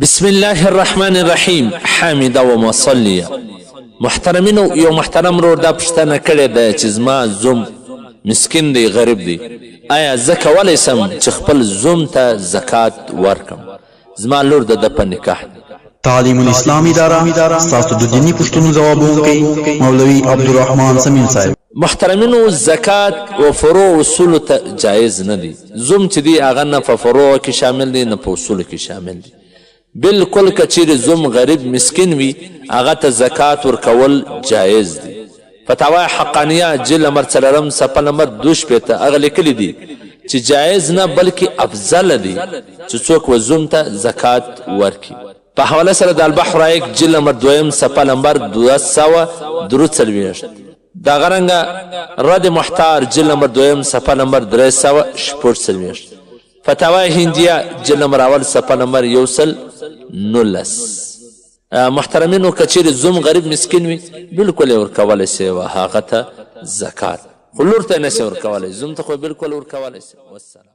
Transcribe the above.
بسم الله الرحمن الرحیم حامده و مصلیه. محترمینو، یو محترم ورور دا پوښتنه کړې ده چې زما زوم مسکین دی، غریب دی، آیا زه کولی سم چې خپل زوم ته زکات ورکم؟ زما لور د ده په نکاح ده. تعلیم الاسلام اداره، ستاسو د دیني پوښتنو ځوابوونکی مولوي عبدالرحمن صمیم صاحب. محترمینو، زکات و فروع اصولو ته جایز نه دی. زوم چې دی، هغه نه په فروع کې شامل دی، نه په اصولو کې شامل دی بالکل. که چیرې زوم غریب مسکین وي، هغه ته زکات ورکول جایز دی. فتاوی حقانیه، جلد نمبر څلورم، صفحه نمبر 62، هغه لیکلي دي چې جایز نه، بلکې افضل دی چې څوک و زوم ته زکات ورکړي. په حواله سره د البحر رایق، جلد نمبر دویم، صفحه نمبر 243، دغه رنګه رد محتار، جلد نمبر دویم، صفحه نمبر 346، فتاوی هندیه، جلد نمبر اول، صفحه نمبر 119. محترمینو، که چیرې زوم غریب مسکین وي، بالکل یې ورکولی شي و هغه ته زکات، خو لور ته یې نشي ورکولی، زوم ته خو بالکل ورکولی شي. والسلام.